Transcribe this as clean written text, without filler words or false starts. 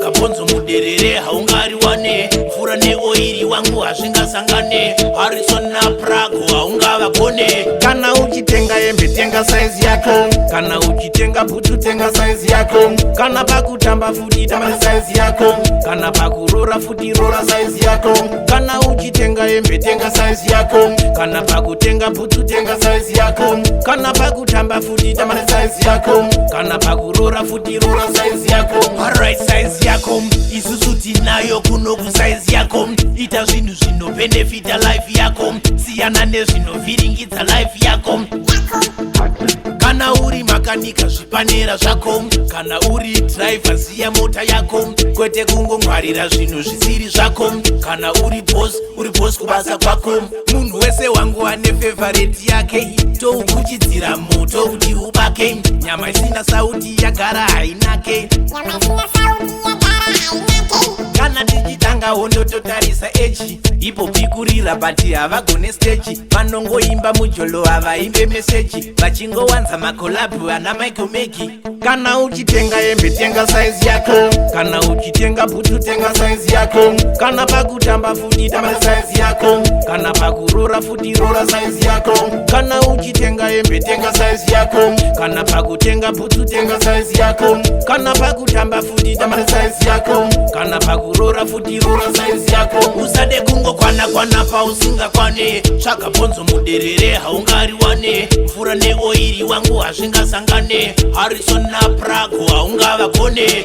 Tsvaga bhonzo muderere, haungariwane. Mvura neoiri wangu hazvingasangane. Harrison naPrago haungavagone. Kana uchitenga hembe, tenga saizi yako. Kana uchitenga bhutsu, tenga saizi yako. Kana pakutamba futi, tamba nesaizi yako. Kana pakurora futi, rora saizi yako. Kana uchitenga hembe, tenga saizi yako. Kana pakutenga bhutsu, tenga saizi yako. Kana pakutamba futi, tamba nesaizi yako. Kana pakurora futi, rora saizi yako. Alright, size yako isusu tinayo kuno kusaizi yako. Ita zvinhu zvinobhenefita life yako, siyana nezvinovhiringidza life yako. Kana uri makanika, zvipanera zvako. Kana uri driver, ziya mota yako, kwete kungongwarira zvinhu zvisiri zvako. Kana uri boss, uri boss kubasa kwako. Munhu wese wangu ane favourite yake, toukuchidzira moto kuti ubake. Nyama isina sauti yagara hainake. Kana tichitanga hondo, totarisa eji ipo pikurira, but havagone stage. Vanongoimba mujolo, havaimbe message, vachingowanza macollabo ana Michael Meki. Kana uchitenga hembe, tenga saizi yako. Kana uchitenga bhutsu, tenga saizi yako. Kana pakutamba futi, tamba nesaizi yako. Kana pakurora futi, rora saizi yako. Kana uchitenga hembe, tenga saizi yako. Kana pakutenga bhutsu, tenga saizi yako. Kana pakutamba futi, tamba nesaizi yako. Kana pakurora futi, rora saizi yako. Usade kungokwana kwana pausingakwane. Tsvaga bhonzo muderere, haungariwane. Mvura neoiri wangu hazvingasangane. Harrison naPrago haungavagone.